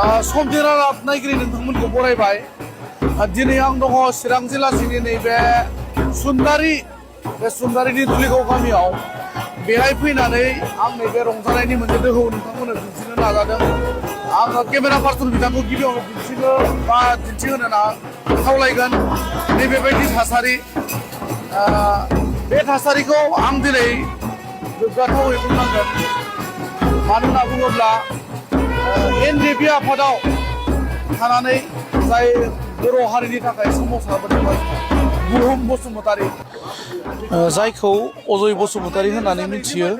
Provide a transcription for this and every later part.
समनि रादाब नायगिरि नोंथांमोनखौ बरायबाय। दिनै आं दङ चिरां जिल्लानि नैबे सुन्दारि बे सुन्दारिनि दुलिगाव गामियाव बेहाय फैनानै आं नैबे रंजानायनि मोनसे दोहौ नोंथांमोननो दिन्थिनो नाजादों। आङो केमेरा पार्सन बिथांखौ गिबियावनो दिन्थिहोनो खावलायगोन नैबेबायदि थासारि। बे थासारिखौ आं दिनै गोग्गाथावै बुंनांगोन। मानो होनना बुङोब्ला एनडिएफबि आफादाव थानानै जाय बर' हारिनि थाखाय सोमावसारबोदोंमोन बुहुम बसुमतारी, जायखौ अजय बसुमतारी होननानै मिथियो,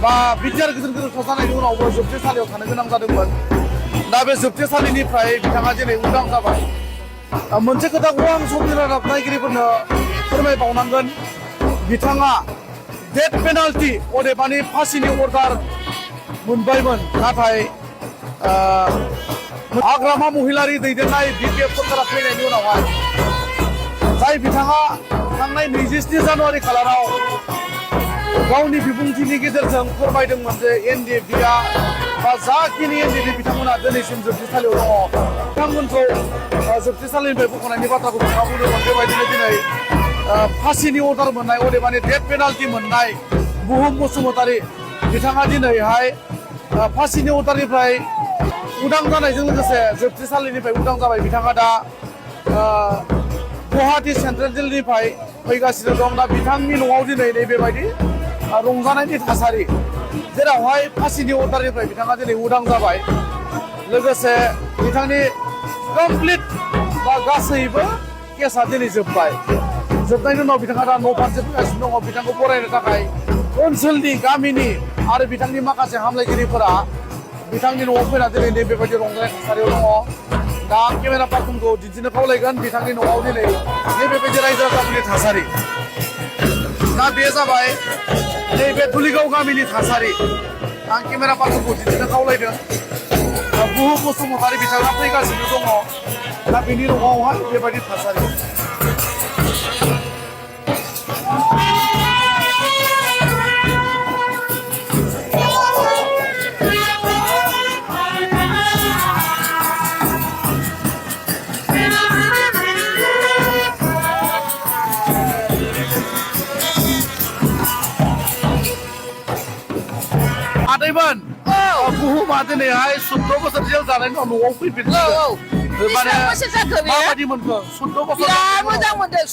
बा बिटिआर गोजोन गोरोबथा जानायनि उनावबो जोबथेसालियाव थानो गोनां जादोंमोन। दा बे जोबथेसालिनिफ्राय बिथाङा दिनै उदां जाबाय। मोनसे खोथाखौ आं समनि रादाब नायगिरिफोरनो फोरमायबावनांगोन। बिथाङा डेथ पेनाल्टि अदेबानि फासिनि अर्डार मोनबायमोन, नाथाय हाग्रामा महिलारि दैदेननाय बिपिएफ सरकारा फैनायनि उनावहाय जाय बिथाङा थांनाय 27 जानुवारि खालाराव गावनि बिबुंथिनि गेजेरजों फोरमायदोंमोन जे एनडिएफबिआ बा जाखिनि एनडिएफबि बिथांमोना दिनैसिम जोबथेसालियाव दङ बिथांमोनखौ जोबथेसालिनिफ्राय बख'नायनि बाथ्राखौ बिथाङा बुंदोंमोन। बेबायदिनो दिनै फासिनि अर्डार मोननाय अदेबानि डेथ पेनाल्टि मोननाय बुहुम बसुमतारी बिथाङा दिनैहाय फासिनि अर्डारनिफ्राय उदां जानायजों लोगोसे जोबथेसालिनिफ्राय उदां जाबाय। बिथाङा दा गुवाहाटी सेन्ट्रेल जेलनिफ्राय फैगासिनो दं। दा बिथांनि न'आव दिनै नैबेबायदि रंजानायनि थासारि, जेरावहाय फासिनि अर्डारनिफ्राय बिथाङा दिनै उदां जाबाय। लोगोसे बिथांनि कमप्लिट बा गासैबो केसा दिनै जोब्बाय। जोबनायनि उनाव बिथाङा दा न' फारसे फैगासिनो दङ। बिथांखौ बरायनो थाखाय ओनसोलनि गामिनि आरो बिथांनि माखासे हामलायगिरिफोरा बिथांनि न'आव फैना दिनै नैबेबायदि रंजानाय थासारियाव दङ। दा आं केमेरा पार्सनखौ दिन्थिनो खावलायगोन बिथांनि न'आव दिनै नैबेबायदि रायजो राजाफोरनि थासारि। दा बे जाबाय नैबे दुलिगाव गामिनि थासारि। आं केमेरा पार्सनखौ दिन्थिनो खावलायदों। बुहुम बसुमतारी बिथाङा फैगासिनो दङ। दा बेनि न'आवहाय बेबायदि थासारि। आदैमोन, बुहुमा दिनैहाय 14 बोसोर जेल जानायनि उनाव न'आव फैफिनदों। माबायदि मोनखो? 14 बोसोर बिराद मोजां मोनदों।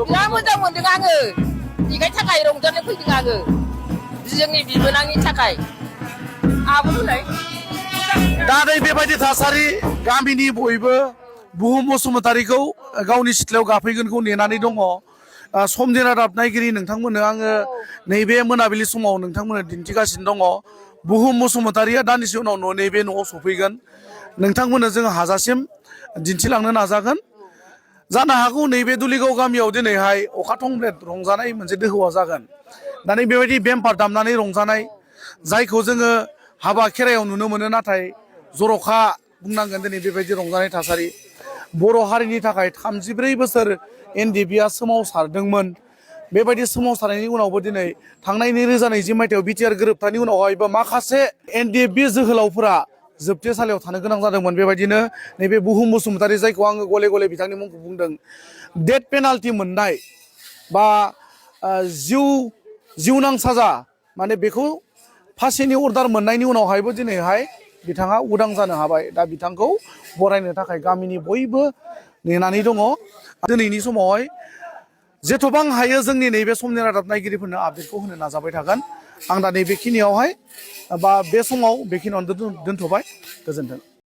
बिराद मोजां मोनदों आङो। बेनि थाखाय रंजानो फैदों आङो, जोंनि बिबोनांनि थाखाय। दा बेबायदि थासारि, गामिनि बयबो बुहुम बसुमतारीखौ गावनि सिथ्लायाव गाफैगोनखौ नेनानै दङ। समनि रादाब नायगिरि नोंथांमोननो आङो नैबे मोनाबिलि समाव नोंथांमोननो दिन्थिगासिनो दङ। बुहुम बसुमतारीया दान्दिसे उनाव नैबे न'आव सफैगोन। नोंथांमोननो जोङो हाजासिम दिन्थिलांनो नाजागोन। जानो हागौ नैबे दुलिगाव गामियाव दिनैहाय अखा थंब्लेद रंजानाय मोनसे दोहौआ जागोन। दा बेबायदि बेमपार दामनानै रंजानाय, जायखौ जोङो हाबा खेराइयाव नुनो मोनो, नाथाय जर'खा बुंनांगोन दिनै बेबायदि रंजानाय थासारि। बर' हारिनि थाखाय 34 बोसोर एनडिएफबिआ सोमावसारदोंमोन। बेबायदि सोमावसारनायनि उनावबो दिनै थांनाय 2020 मायथाइयाव बिटिआर गोरोबथानि उनावहायबो माखासे एनडिएफबि जोहोलावफोरा जोबथेसालियाव थानो गोनां जादोंमोन। बेबायदिनो नैबे बुहुम बसुमतारी, जायखौ आङो गले गले बिथांनि मुंखौ बुंदों, डेथ पेनाल्टि मोननाय बा जिउनां साजा, माने बेखौ फासिनि अर्डार मोननायनि उनावहायबो दिनैहाय बिथाङा उदां जानो हाबाय। दा बिथांखौ बरायनो थाखाय गामिनि बयबो नेनानै दङ। दिनैनि समावहाय जेथ'बां हायो जोंनि नैबे समनि रादाब नायगिरिफोरनो आपडेटखौ होनो नाजाबाय थागोन। आं दा नैबेखिनियावहाय बा बे समाव बेखिनियावनो दोनथ'बाय। गोजोन्थों।